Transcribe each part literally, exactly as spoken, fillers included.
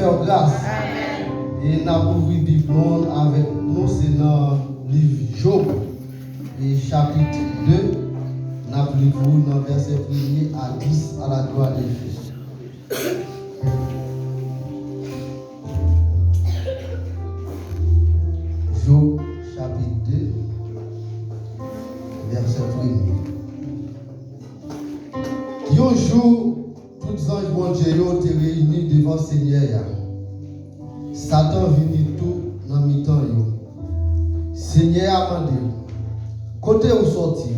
Fè w gras. E n ap ouvri Bib nou an avèk nou, se nan liv Jòb, e chapit de, n ap li pou ou nan vèsè premye a dis, à la gloire de Dieu. Jòb, chapit de, vèsè premye. Yon jou, tout zanj Bondye yo te reyini devan Senyè a. Satan vini tou nan mitan yo. Senyè a mande l, "Kote ou sòti?"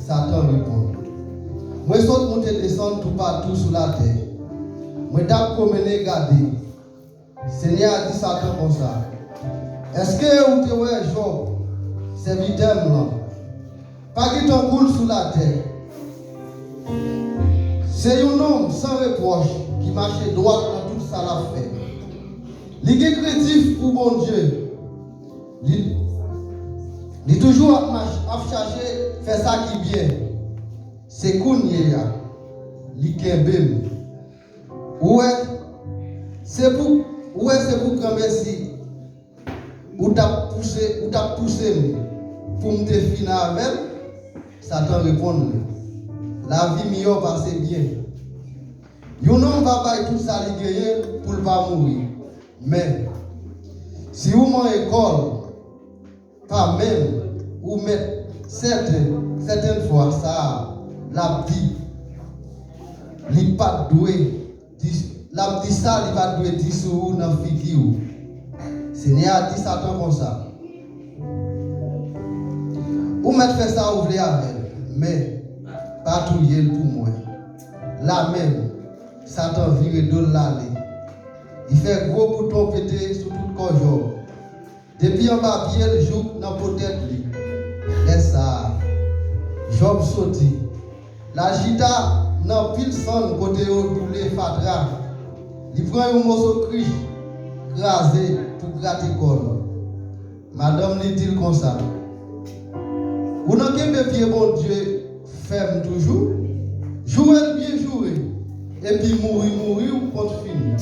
Satan reponn, "Mwen sot moute desann toupatou sou latè. Mwen t ap pwomennen gade." Senyè a di Satan konsa, "Èske ou te wè Jòb, sèvitè m lan? Pa gen tankou l sou latè. Se yon nonm san repwòch ki mache dwat nan tout sa l ap fè. Li gen krentif pou Bondye. Li, li toujou ap mach-, ap chache fè sa ki byen. Se kounye a li kenbe m. Ou wè, se pou, ou wè, se pou granmèsi ou t ap pouse, ou t ap pouse m pou m te fin avè l." Satan reponn li, "Lavi miyò pase byen. Yon nonm va bay tout sa li genyen pou l pa mouri. Men, si ou manyen kò l, pa menm ou mèt sèten, sèten fwa sa a, l ap di, li pa t dwe di, l ap di sa li pa t dwe di sou ou nan figi w." Senyè a di Satan konsa, "Ou mèt fè sa ou vle avè l, men pa touye l pou mwen." La menm, Satan vire do l l ale. Li fè gwo bouton pete sou tout kò Jòb, depi anba pye l jouk nan po tèt li. Lè sa a, Jòb soti. L al chita nan pil sann kote yo boule fatra. Li pran yon moso krich kraze pou grate kò l. Madanm li di l konsa, "Ou nan kenbe pye Bondye fèm toujou? Joure l byen joure, epi mouri mouri w kont fini."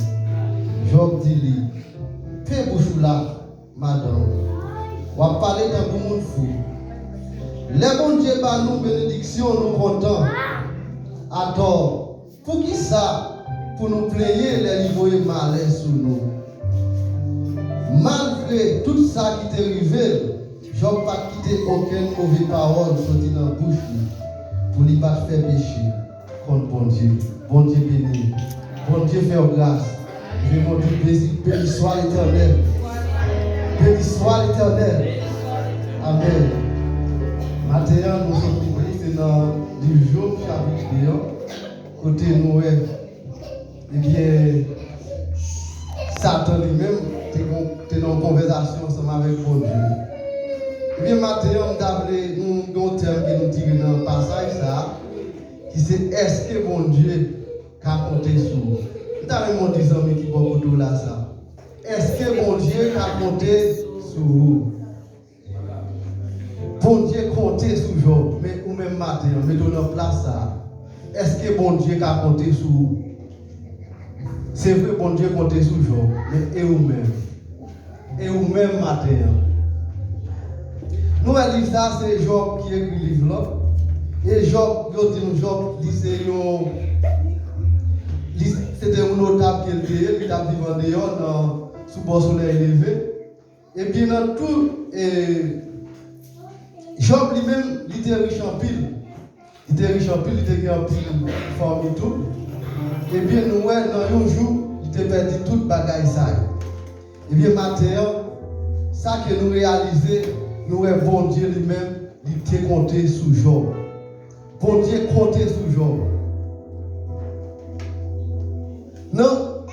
Jòb di li, "Pen bouch ou la, madanm. W ap pale tankou moun fou. Lè Bondye ba nou benediksyon, nou kontan. Atò, poukisa pou nou plenyen lè li voye malè sou nou?" Malgre tout sa ki te rive l, Jòb pa t kite okenn move pawòl soti nan bouch li pou li pa t fè peche kont Bondye. Bondye beni w. Bondye fè w gras. Leve men w di, "Beni, beni swa Letènèl. Beni swa Letènèl." Amèn. Maten an, nou sot li, se nan liv Jòb, chapit de an, kote nou wè, ebyen, Satan li menm te gon-, te nan yon konvèsasyon ansanm avèk Bondye. Ebyen, maten an, m ta vle nou gen yon tèm ke nou tire nan pasaj sa a, ki se, èske Bondye ka konte sou ou? M ta renmen w di zanmi ki bò kote w la sa, èske Bondye ka konte sou ou? Bondye konte sou Jòb, men ou menm maten an, mete w nan plas sa a. Èske Bondye ka konte sou ou? Se vre, Bondye konte sou Jòb, men e ou menm? E ou menm maten an? Nou wè liv sa, se Jòb ki ekri liv lan. E Jòb, yo di nou Jòb, li se yon, li se te yon notab ke l te ye, li t ap viv andeyò nan, sou bò solèy leve. Ebyen, nan tou, e, Jòb li menm, li te rich anpil. Li te rich anpil, li te gen anpil fanmi tou. Ebyen, nou wè nan yon jou, li te pèdi tout bagay sa yo. Ebyen, maten an, sa ke nou reyalize, nou wè Bondye li menm, li te konte sou Jòb. Bondye konte sou Jòb. Nan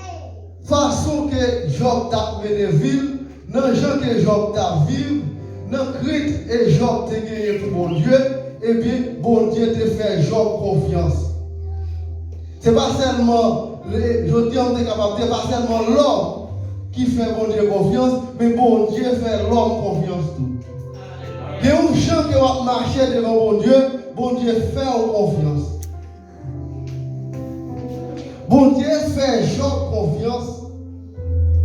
fason ke Jòb t ap mennen vi l, nan jan ke Jòb t ap viv, nan krent e Jòb te genyen pou Bondye, ebyen, Bondye te fè Jòb konfyans. Se pa sèlman, le-, jodi a, m te kapab di, se pa sèlman lòm ki fè Bondye konfyans, men Bondye fè lòm konfyans tou. Gen yon jan ke w ap mache devan Bondye, Bondye fè w konfyans. Bondye fè Jòb konfyans,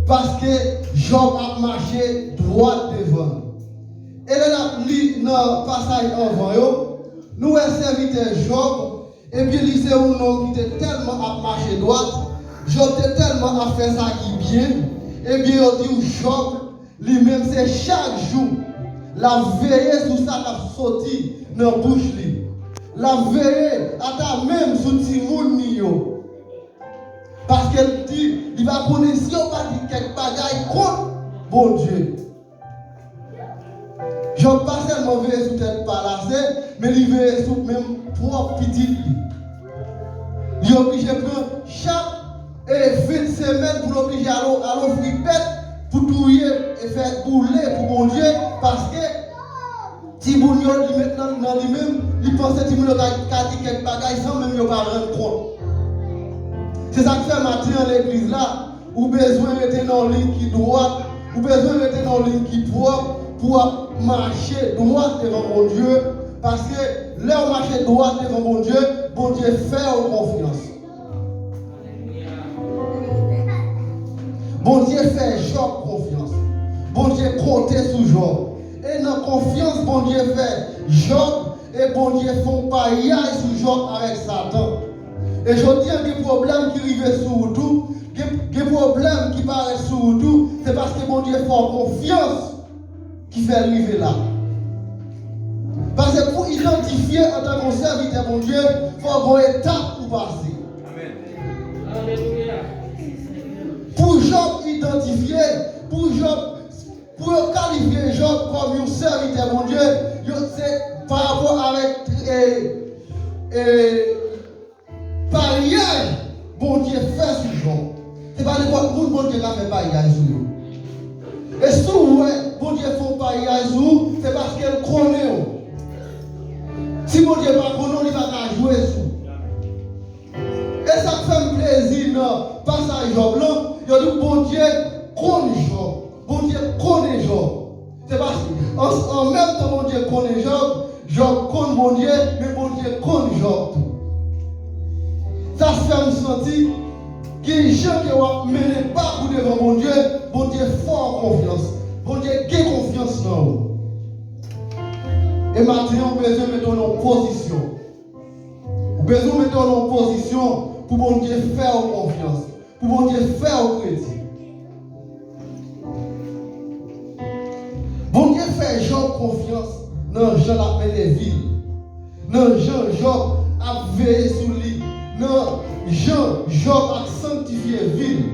Paske Jòb ap mache dwat devan l. E lè n ap li nan pasaj anvan yo, nou wè sèvitè Jòb, ebyen, li se yon nonm ki te tèlman ap mache dwat, Jòb te tèlman ap fè sa ki byen, ebyen, yo di w Jòb, li menm, se chak jou l ap veye sou sa k ap soti nan bouch li. L ap veye ata menm sou timoun li yo. Paske l di, li pa konnen si yo pa di kèk bagay kont Bondye. Jòb pa sèlman veye sou tèt pa l ase, men li veye sou menm pwòp pitit li. Li oblije pran chak, e, fen de semèn pou l oblije al, al ofri bèt pou touye e fè boule pou Bondye, paske timoun yo, li met nan, nan li menm, li panse timoun yo ka, ka di kèk bagay san menm yo pa rann kont. Se sa k fè maten an legliz la, ou bezwen rete nan yon liy ki dwat, ou bezwen rete nan yon liy ki pwòp pou w ap mache dwat devan Bondye, paske lè w mache dwat devan Bondye, Bondye fè w konfyans. Bondye fè Jòb konfyans. Bondye konte sou Jòb. E nan konfyans Bondye fè Jòb, e Bondye fè yon paryaj sou Jòb avèk Satan. E jodi a, gen pwoblèm ki rive sou ou tou, gen, gen pwoblèm ki parèt sou ou tou, se paske Bondye fè w konfyans ki fè l rive la. Paske pou idantifye antanke yon sèvitè Bondye, fò gen yon etap ou pase. Pou Jòb idantifye, pou Jòb, pou yo kalifye Jòb kòm yon sèvitè Bondye, yo se pa rapò avèk, e, e, paryaj Bondye fè sou Jòb. Se pa nenpòt moun Bondye ka fè paryaj sou yo. E si w wè Bondye fè yon paryaj sou ou, se paske l konnen w. Si Bondye pa konnen w, li pa ka jwe sou ou. E sa k fè m plezi nan pasaj Jòb lan, yo di Bondye konn Jòb. Bondye konnen Jòb. Se pa, an, an menm tan Bondye konnen Jòb, Jòb konn Bondye, men Bondye konn Jòb tou. Sa fè m santi, gen jan ke w ap mennen bak ou devan Bondye, Bondye fè w konfyans. Bondye gen konfyans nan ou. E maten an, ou bezwen mete w nan yon pozisyon. Ou bezwen mete w nan yon pozisyon pou Bondye fè w konfyans. Pou Bondye fè w kredi. Bondye fè Jòb konfyans nan jan l ap mennen vi l, nan jan Jòb ap veye sou li, nan jan Jòb ap sanktifye vi l.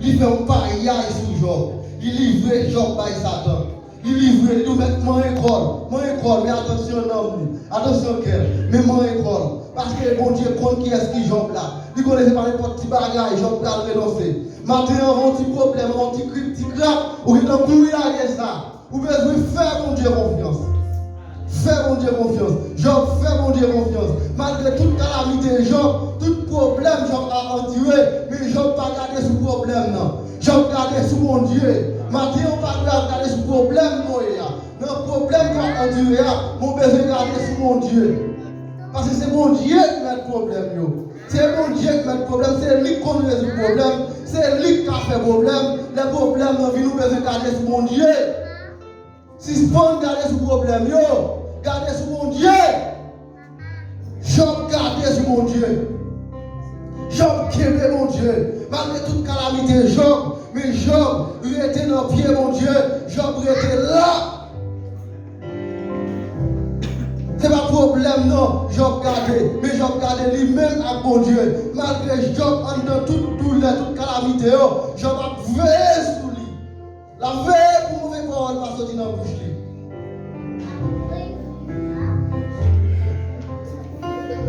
Li fè yon paryaj sou Jòb. Li livre Jòb bay Satan. Li livre, li di w mèt manyen kò l, manyen kò l, men atansyon nanm li, atansyon kè l, men manyen kò l. Paske Bondye konn kiyès ki Jòb la. Li konnen se pa nenpòt ti bagay Jòb pral renonse. Maten an, yon ti pwoblèm, yon ti krik, ti krak, ou gentan kouri lage sa. Ou bezwen fè Bondye konfyans. Fè Bondye konfyans. Jòb fè Bondye konfyans. Malgre tout kalamite Jòb, tout pwoblèm Jòb a andire, men Jòb pa gade sou pwoblèm nan. Jòb gade sou Bondye. Maten an, ou pa dwe ap gade sou pwoblèm ke w ye a. Nan pwoblèm ke w ap andire a, men w bezwen gade sou Bondye. Paske se Bondye ki mèt pwoblèm yo. Se Bondye ki mèt pwoblèm, se li ki konn rezoud pwoblèm, se li ki ka fè pwoblèm. Lè pwoblèm nan vini, ou bezwen gade sou Bondye. Sispann gade sou pwoblèm yo. Gade sou Bondye. Jòb gade sou Bondye. Jòb kenbe Bondye. Malgre tout kalamite Jòb, men Jòb rete nan pye Bondye. Jòb rete la. Se pa pwoblèm nan Jòb gade, men Jòb gade li menm ak Bondye. Malgre Jòb anndan tout doulè, tout kalamite yo, Jòb ap veye sou li. L ap veye pou move pawòl pa soti nan bouch li.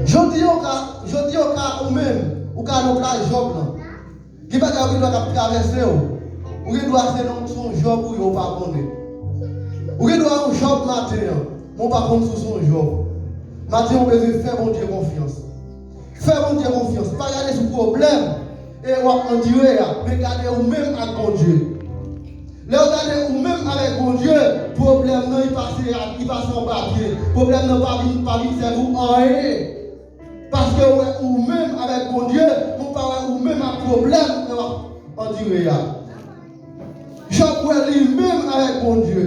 Jodi a, ou ka, jodi a, ou ka, ou menm, ou ka nan plas Jòb lan. Gen bagay ou gen dwa k ap travèse w. Ou gen dwa se nan, se yon Jòb ou ye, ou pa konnen. Ou gen dwa yon Jòb maten an, men ou pa konn si w se yon Jòb. Maten an, ou bezwen fè Bondye konfyans. Fè Bondye konfyans. Pa gade sou pwoblèm e w ap andire a, men gade ou menm ak Bondye. Lè w gade ou menm avèk Bondye, pwoblèm nan, li pase, li pase anba pye. Pwoblèm nan pa vin, pa vin sèvi w anyen. Paske w wè ou menm avèk Bondye, men w pa wè ou menm ak pwoblèm ke w ap andire a. Jòb wè li menm avèk Bondye.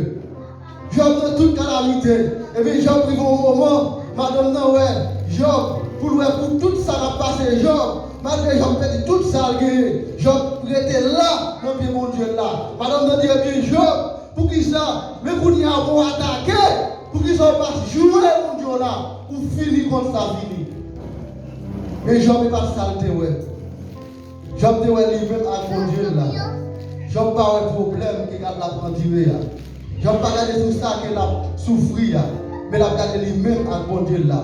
Jòb nan tout kalamite. Epi Jòb rive yon moman, madanm nan wè Jòb, pou l wè pou tout sa k ap pase Jòb, malgre Jòb pèdi tout sa l genyen, Jòb rete la nan pye Bondye la. Madanm nan di, ebyen, Jòb, poukisa, men kounye a w atake, poukisa w pa joure Bondye w la, ou fini konn sa fini. Men Jòb e pa sa l te wè. Jòb te wè li menm ak Bondye l la. Jòb pa wè pwoblèm ke l ap andire a. Jòb pa gade sou sa ke l ap soufri a, men l ap gade li menm ak Bondye l la.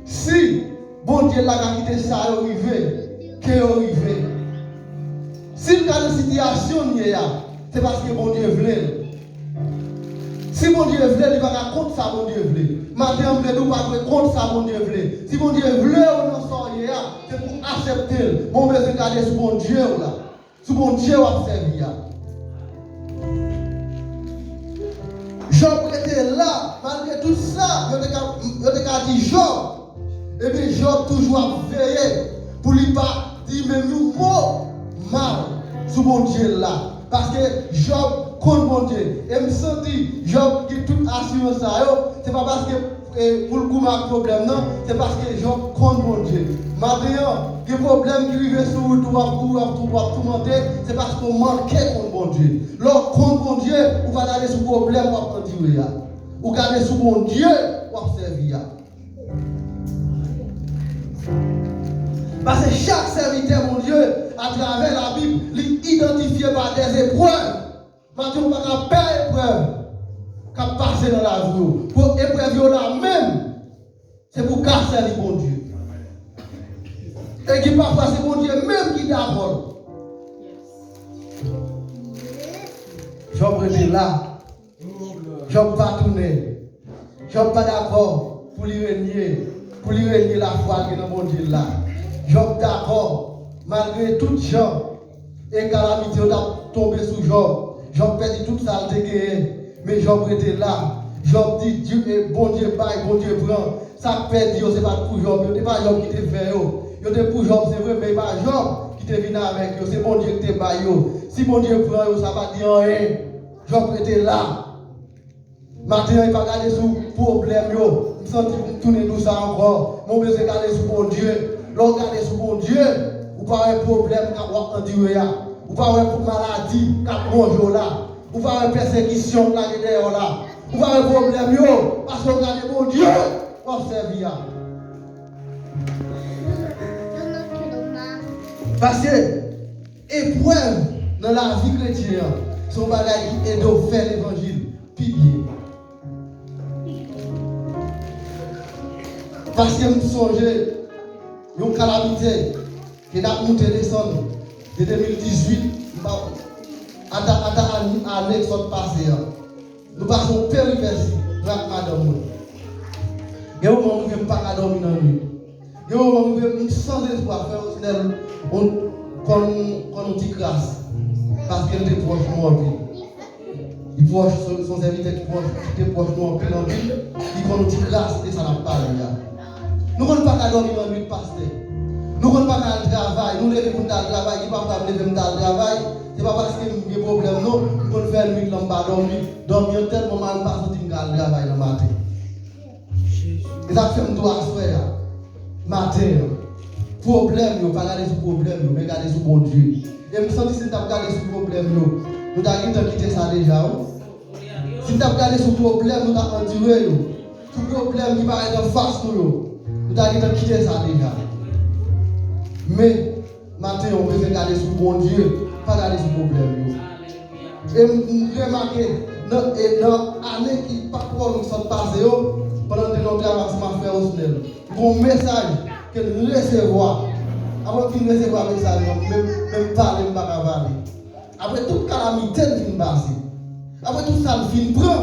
Si Bondye l la ka kite sa yo rive, ke yo rive. Si l ka nan sitiyasyon l ye a, se paske Bondye vle l. Si Bondye vle, li pa ka kont sa Bondye vle. Maten an, m vle di w pa dwe kont sa Bondye vle. Si Bondye vle w nan sa w ye a, se pou w aksepte l. Men w bezwen gade sou Bondye w la. Sou Bondye w ap sèvi a. Jòb rete la, malgre tout sa, yo te ka, yo te ka di Jòb. Ebyen, Jòb toujou ap veye pou li pa di menm yon mo mal sou Bondye l la. Paske Jòb konn Bondye. E m santi Jòb gen tout asirans sa yo. Se pa paske, e, pou l goumen ak pwoblèm nan, se paske Jòb konn Bondye. Maten an, gen pwoblèm ki rive sou wout ou, w ap kouri, w ap tou-, w ap toumante, se paske w manke konn Bondye. Lè w konn Bondye, ou pa gade sou pwoblèm w ap andire a. Ou gade sou Bondye w ap sèvi a. Paske chak sèvitè Bondye, atravè Labib, li idantifye pa dèzeprèv. Maten w pa ka pè eprèv k ap pase nan lavi w. Pou eprèv yo la menm, se pou w ka sèvi Bondye. E ki pafwa se Bondye menm ki dakò. Jòb rete la. Jòb pa tounen. Jòb pa dakò pou li renye, pou li renye lafwa l gen nan Bondye l la. Jòb dakò, malgre tout jan e kalamite yo t ap tonbe sou Jòb, Jòb pèdi tout sa l te genyen, men Jòb rete la. Jòb di, Dye, e Bondye bay, Bondye pran. Sa k pèdi yo, se pa t pou Jòb, yo te pa Jòb ki te fè yo. Yo te pou Jòb, se vre, men e pa Jòb ki te vin avèk yo, se Bondye ki te bay yo. Si Bondye pran yo, sa pa di anyen. Jòb rete la. Maten an, e pa gade sou pwoblèm yo. M santi pou m tounen dou sa ankò. Men w bezwen gade sou Bondye. Lè w gade sou Bondye, ou pa wè pwoblèm k ap w ap andire a. Ou pa wè pou maladi k ap wonje w la. Ou pa wè pèsekisyon k lage dèyè w la. Ou pa wè pwoblèm yo. Paske w gade Bondye w ap sèvi a. Paske eprèv nan lavi kretyen an, se yon bagay ki ede w fè levanjil pi byen. Paske m sonje yon kalamite ke n ap moute desann de de mil dizuit, m pa, ata, ata ane, ane k sot pase an. Nou pase yon peripesi, mwen ak madanm mwen. Gen moman m rive m pa ka dòmi nan nuit. Gen moman m rive m san espwa, frè Osnel, on, konn, konn yon ti kras. Paske l te pwòch nou anpil. Li pwòch, se, se yon sèvitè ki pwòch, ki te pwòch nou anpil, anpil. Li konn yon ti kras de sa n ap pale a. Nou konn pa ka dòmi nan nuit, pastè. Nou konn pa ka al travay. Nou leve pou n ta al travay. Gen pafwa m leve m ta al travay. Se pa paske m gen pwoblèm, non. M konn fè nuit lan m pa dòmi. Dòmi an tèlman mal, m pa santi m ka al travay nan maten. E sa k fè m tou aswè a, maten an, pwoblèm yo, pa gade sou pwoblèm yo, men gade sou Bondye. E m santi si n t ap gade sou pwoblèm yo, nou ta gentan kite sa deja, wi. Si n t ap gade sou pwoblèm nou t ap andire yo, sou pwoblèm ki parèt anfas nou yo, nou ta gentan kite sa deja. Men, maten an, ou bezwen gade sou Bondye, pa gade sou pwoblèm yo. E m, m remake, nan, e nan ane ki pa twò long sot pase yo, pandan m te nan travay ansanm ak frè Osnel, m gen yon mesaj ke n resevwa. Apre m fin resevwa mesaj lan, m menm, menm pale, m pa ka pale. Apre tout kalamite n fin pase, apre tout sa n fin pran,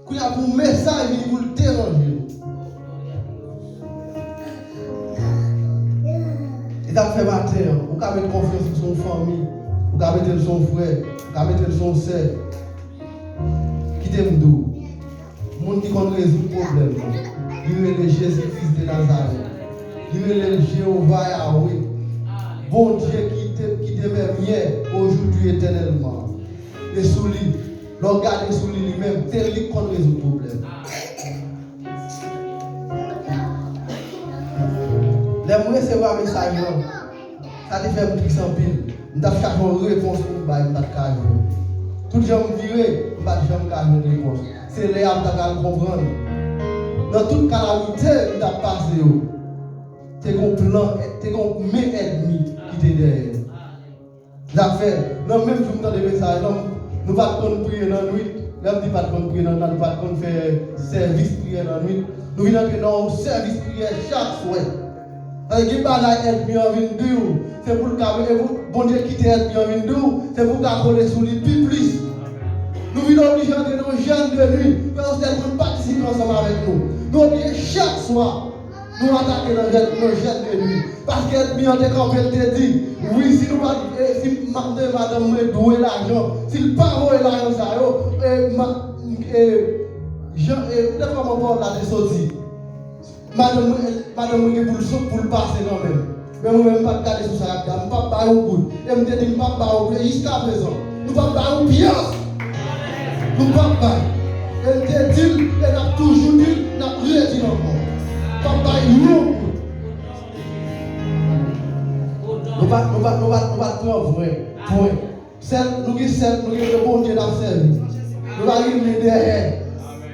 kounye a pou yon mesaj vini pou l deranje nou. E sa k fè maten an, ou ka met konfyans ou sou yon fanmi, ou ka mete l sou yon frè, ou ka mete l sou yon sè. Kite m di w, moun ki konn rezoud pwoblèm yo, li rele Jezi Kris de Nazarèt. Li rele l Jewova Yawe. Bondye ki te, ki te menm yè, ojoudiw, etènèlman. E sou li, lè w gade sou li, li menm, se li k konn rezoud pwoblèm. Lè m resevwa mesaj lan, sa te fè m tris anpil. M t ap chache yon repons pou m bay, m pa t ka jwenn. Tout jan m vire, m pa t janm ka jwenn repons. Se lè a m ta pral konprann. Nan tout kalamite m t ap pase yo, te gon plan, te gon men ènmi ki te dèyè. Zafè, nan menm jou m tande mesaj lan, nou pa t konn priye nan nwit. Lè m di pa t konn priye nan, nou pa t konn fè sèvis priyè nan nwit. Nou vin antre nan yon sèvis priyè chak swè. Paske gen bagay ènmi an vin di w, se pou l ka, e pou Bondye kite ènmi an vin di w, se pou w ka kole sou li pi plis. Nou vin oblije antre nan jèn de nwi, frè Ostel konn patisipe ansanm avèk nou. Nou oblije chak swa, nou atake nan jèn, nan jèn de nwi. Paske ènmi an te kanpe, l te di, wi, si nou pa, e, si m ap deye madanm mwen dwe lajan, si l pa voye lajan sa yo, e, ma, e, jan, e, m te kòman pawòl la te soti. Madanm mwen, madanm mwen gen pou l sot pou l pase kanmenm. Men mwen menm, m p ap gade sou sa y ap di a. M p ap bay yon goud. E m te di m p ap bay yon goud. E jiskaprezan, nou p ap bay yon pyès. Nou p ap bay. E m te di l, e n ap toujou di l, n ap redi l ankò. P ap bay yon goud. Nou pa, nou pa, nou pa, nou pa pran vre. Pwen. Sèl, nou gen sèl, nou gen de Bondye n ap sèvi. Nou pa gen men dèyè.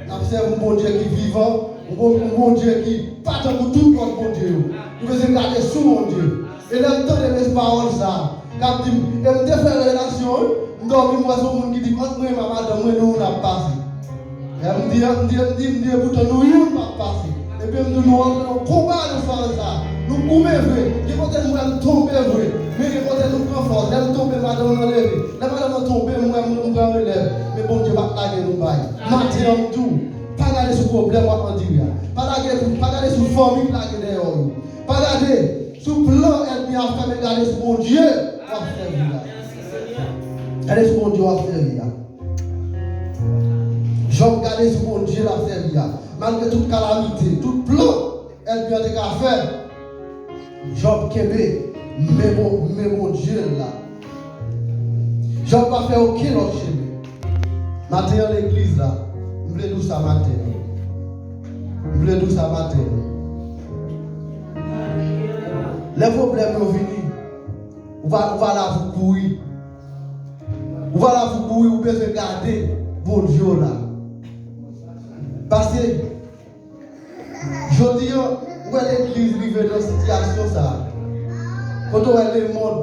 N ap sèvi yon Bondye ki vivan, yon Bon-, yon Bondye ki pa tankou tout lòt bondye yo. Nou bezwen gade sou Bondye. E lè m tande men pawòl sa a, k ap di m, e m te fè relasyon, wi. M dòmi, m wè se yon moun ki di m, ant mwen menm ak madanm mwen, nou youn ap pase. Lè m di, m di, m di, m di, epoutan nou youn p ap pase. Epi m di nou antre nan konba nan sware sa a. Nou goumen vre. Gen kote m wè m tonbe vre. Men gen kote nou pran fòs. Lè m tonbe, madanm nan leve. Lè madanm nan tonbe, m wè m, m pran relèv. Men Bondye p ap lage nou bay. Maten an m di w, pa gade sou pwoblèm w ap andire a. Pa lage, pa gade sou fanmi k lage dèyè w yo. Pa gade sou plan ènmi an ap fè, men gade sou Bondye w ap sèvi a. Gade sou Bondye w ap sèvi a. Jòb gade sou Bondye l ap sèvi a. Malgre tout kalamite, tout plan ènmi an te ka fè, Jòb kenbe men Bon-, men Bondye l la. Jòb pa fè okenn lòt chemen. Maten an legliz la, m vle di w sa maten an. M vle di w sa maten an. Lè pwoblèm yo vini, ou pa, ou pa la pou kouri. Ou pa la pou kouri, ou bezwen gade Bondye w la. Paske, jodi a, ou wè legliz rive nan sitiyasyon sa a. Kote w wè lemonn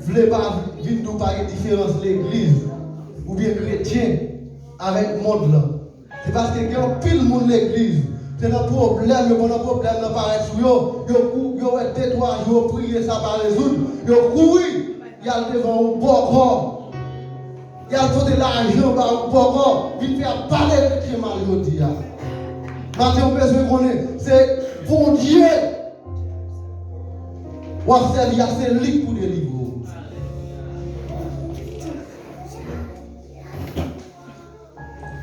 vle pa vin di w pa gen diferans legliz oubyen kretyen avèk mond lan. Se paske gen anpil moun legliz, se nan pwoblèm yo, pandan pwoblèm nan parèt sou yo, yo kou, yo wè de twa jou, yo priye, sa pa rezoud, yo kouri, y al devan yon bòkò, y al pote lajan ba yon bòkò, vin fè ap pale kretyen mal jodi a. Maten w bezwen konnen, se Bondye w ap sèvi a, se li k pou delivre w.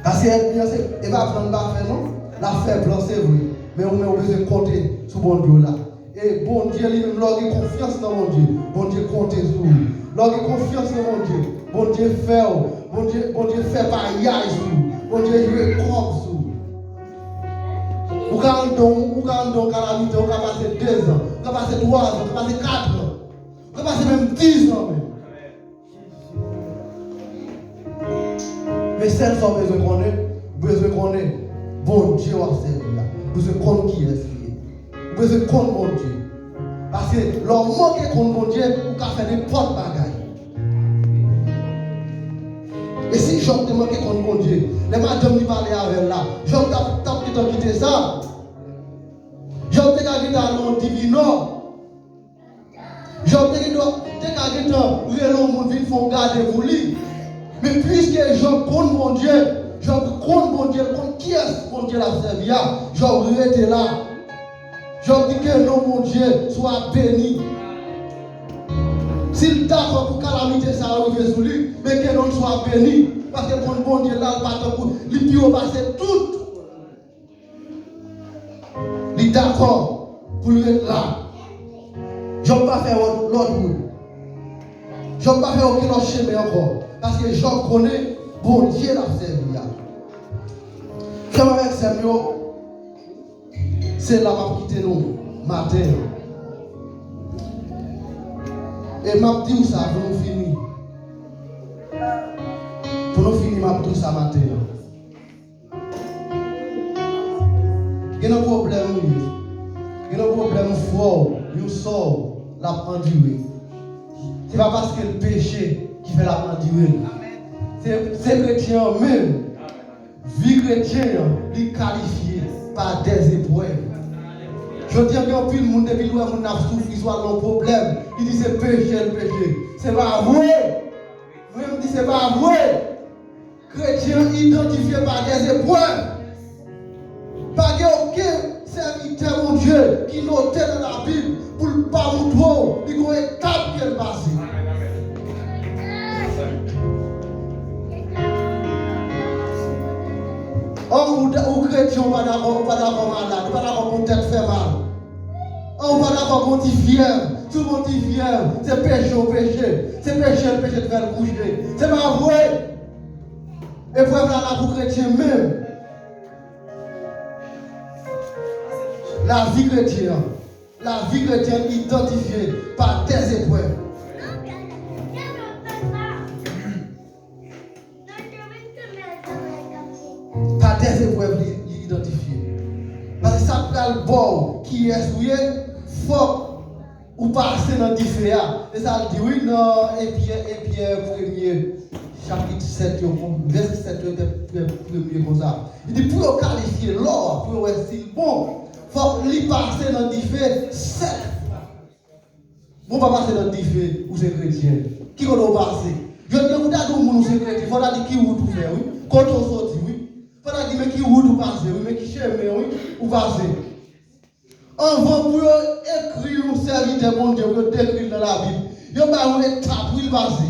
Paske ènmi an se, e pa plan l pa fè non. L ap fè plan, se vre. Men ou menm ou bezwen konte sou Bondye w la. E Bondye li menm, lè w gen konfyans nan Bondye, Bondye konte sou ou. Lè w gen konfyans nan Bondye, Bondye fè w, Bondye, Bondye fè payay sou ou. Bondye jwe kòb sou ou. Ou ka anndan, ou ka anndan yon kalamite, ou ka pase dezan, ou ka pase twazan, ou ka pase katran, ou ka pase menm dizan menm. Men sèl sa w bezwen konnen, ou bezwen konnen Bondye w ap sèvi a. Ou bezwen konn kiyès li ye. Ou bezwen konn Bondye. Paske lè w manke konn Bondye, ou ka fè nenpòt bagay. E si Jòb te manke konn Bondye, lè madanm li pale avè l la, Jòb t ap, t ap gentan kite sa. Jòb te ka gentan al nan yon divinò. Jòb te gen dwa, te ka gentan rele yon moun vin fè yon gade pou li. Men piske Jòb konn Bondye, Jòb konn Bondye, l konn kiyès Bondye l ap sèvi a, Jòb rete la. Jòb di ke non Bondye swa beni. Si l dakò pou kalamite sa yo rive sou li, men ke non l swa beni. Paske l konn Bondye la, l pa tankou, li pi wo pase tout. Li dakò pou l ret la. Jòb pa fè lòt, lòt wout. Jòb pa fè okenn lòt chemen ankò. Paske Jòb konnen Bondye l ap sèvi a. Frè m avèk sè m yo, se la m ap kite nou maten an. E m ap di w sa pou nou fini. Pou nou fini, m ap di w sa maten an. Gen nan pwoblèm ou ye. Gen nan pwoblèm ou frè w, yon sè w, l ap andire. Se pa paske l peche ki fè l ap andire l. Se, se kretyen an menm. Vi kretyen an, li kalifye pa dèzeprèv. Jodi a, gen anpil moun, depi l wè moun ap soufri, swa l nan pwoblèm, li di se peche l peche. Se pa vre! Mwen, m di se pa vre! Kretyen an idantifye pa dèzeprèv. Pa gen okenn sèvitè Bondye ki note nan Labib pou l pa montre w li gon etap ke l pase. An, ou, ou kretyen, ou pa dakò, ou pa dakò malad, ou pa dakò pou tèt fè mal. An, ou pa dakò pou ti fyèv, si w gon ti fyèv, se peche w peche, se peche l peche te fè l kouche. Se pa vre! Eprèv la la pou kretyen menm. Lavi kretyen an, lavi kretyen idantifye pa dèzeprèv. Pa dèzeprèv li, li idantifye. Paske sa pral ba w kiyès ou ye, fòk ou pase nan dife a. E sa l di wi nan Pyè, Pyè premye, chapit sèt yo, vèsè sèt yo te premye konsa. Li di pou yo kalifye lò a, pou yo wè si l bon, fòk li pase nan dife sèt fwa. Bon, pa pase nan dife, ou se kretyen. Ki kote w pase? Jodi a, pou w ta di yon moun ou se kretyen, fò w ta di ki wout ou fè, wi. Kote w soti, wi. Fò w ta di men ki wout ou pase, wi, men ki chemen, wi, ou pase. Anvan pou yo ekri yon sèvitè Bondye, pou yo dekri l nan Labib, yo bay yon etap, wi, l pase.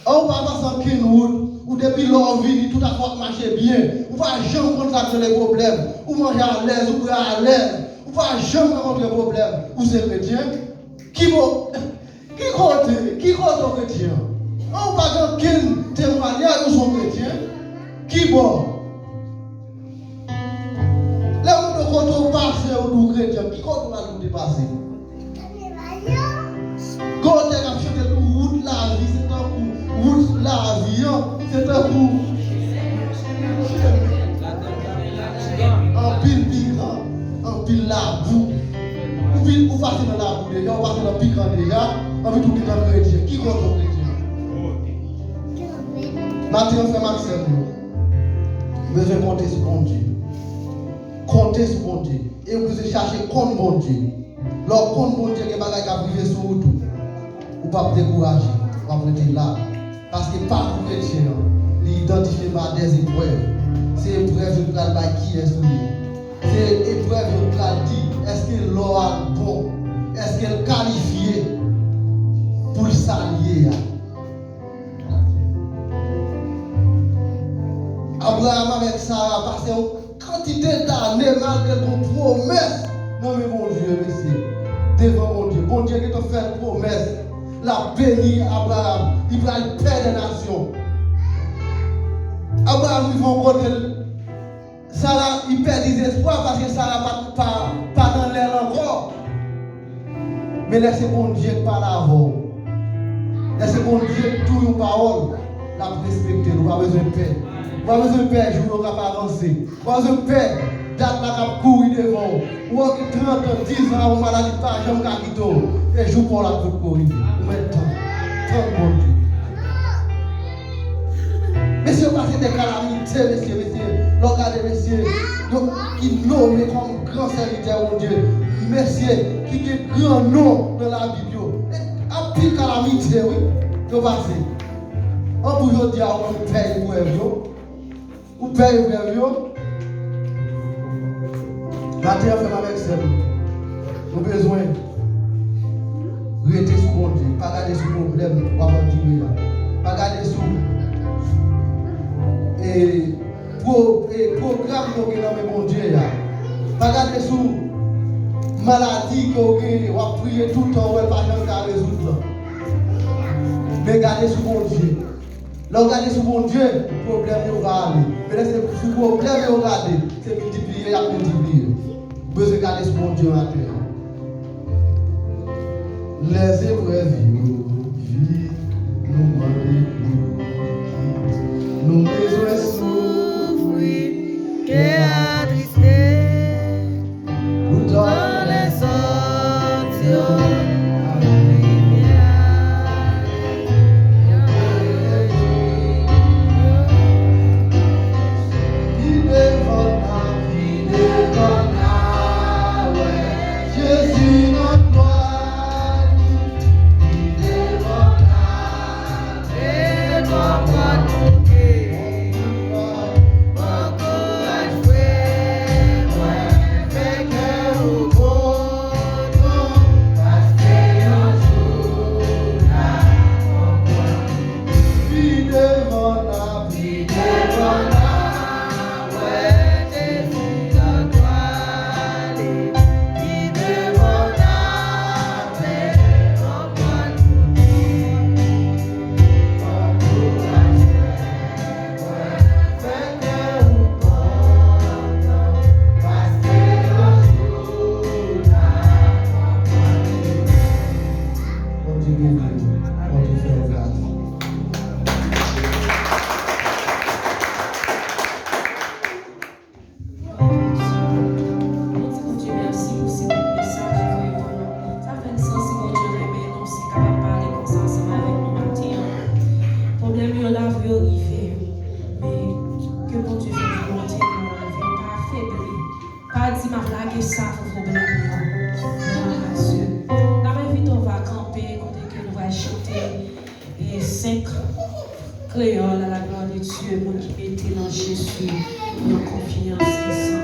An, ou pa pase ankenn wout, ou depi lè w vini, tout afè w ap mache byen. Ou pa janm konn sa k rele pwoblèm. Ou manje alèz, ou bwè alèz. Ou pa janm rankontre pwoblèm. Ou se kretyen? Ki mo-, ki kote, ki kote w kretyen an? An, ou pa gen ankenn temwayaj ou se yon kretyen? Ki bò? Lè moun yo kote w pase, ou di w kretyen, ki kote w al ou te pase? Gen yon tèks k ap chante tou, wout lavi, se tankou wout lavi an, se tankou anpil pikan, anpil labou. Ou vin, ou pase nan labou deja, ou pase nan pikan deja, anpi tou gentan kretyen. Ki kote w kretyen an? Maten an, frè m ak sè m yo, bezwen konte sou Bondye. Konte sou Bondye. E ou bezwen chache konn Bondye. Lè w konn Bondye, gen bagay k ap rive sou wout ou. Ou p ap dekouraje. W ap rete la. Paske pakou kretyen an, li idantifye pa dèzeprèv. Se eprèv yo pral bay kiyès ou ye. Se eprèv yo pral di, èske lò a bon? Èske l kalifye pou l sa l ye a? Abraram avèk Sara pase yon kantite dane malgre l gon pwomès nan men Bondye, mesye. Devan Bondye. Bondye gentan fè l pwomès. L ap beni Abraram. Li pral pè de nasyon. Abraram rive yon kote, Sara, li pèdi zespwa paske Sara pa, pa, pa nan lè l ankò. Men lè se Bondye k pale avè w, lè se Bondye k di w yon pawòl, l ap respekte l. Ou pa bezwen pè. Ou pa bezwen pè jou yo k ap avanse. Ou pa bezwen pè dat la k ap kouri devan w. Ou wè w gen trant an, diz an, yon maladi pa janm ka kite w. E jou pa w la k potko rive. Ou mèt tann. Tann Bondye. Mesye, yo pase de kalamite, mesye, mesye. Lè w gade mesye yo ki nome kòm gran sèvitè Bondye, mesye ki gen gran non nan Labib yo. E anpil kalamite, wi, yo pase. An pou jodi a, ou menm pè eprèv yo. Ou pè eprèv yo. Maten an, frè m avèk sè m, nou bezwen rete sou Bondye. Pa gade sou pwoblèm w ap andire a. Pa gade sou, e, pwo-, e, pwogram ke w gen nan men Bondye a. Pa gade sou maladi ke w genyen, w ap priye toutan, w wè l pa janm ka rezoud lan. Men gade sou Bondye. Lè w gade sou Bondye, pwoblèm yo va ale. Men lè se sou pwoblèm yo gade, se miltipliye y ap miltipliye. Ou bezwen gade sou Bondye maten an. Lè zeprèv yo vin, nou mande pou ki nou bezwen soufri, kè atriste. Poutan lèzòt yo ap rive a pi devan n a, pi devan n a wè Jezi nan glwa li, pi devan n a. Bondye beni w. Bondye fè w gras. Nou di Bondye mèsi pou se bout mesaj li voye pou nou. Sa fè n santi Bondye renmen nou, si l kapab pale konsa ansanm avèk nou maten an. Pwoblèm yo la pou yo rive. Men ke Bondye fè volonte l nan lavi w, pa febli. Pa di, "M ap lage sa pou pwoblèm yo." Glwa a Dye. N ap envite w va kanpe kote ke nou va chante e senk kreyòl, à la gloire de Dieu, moun ki mete nan Jezi yon konfyans ki san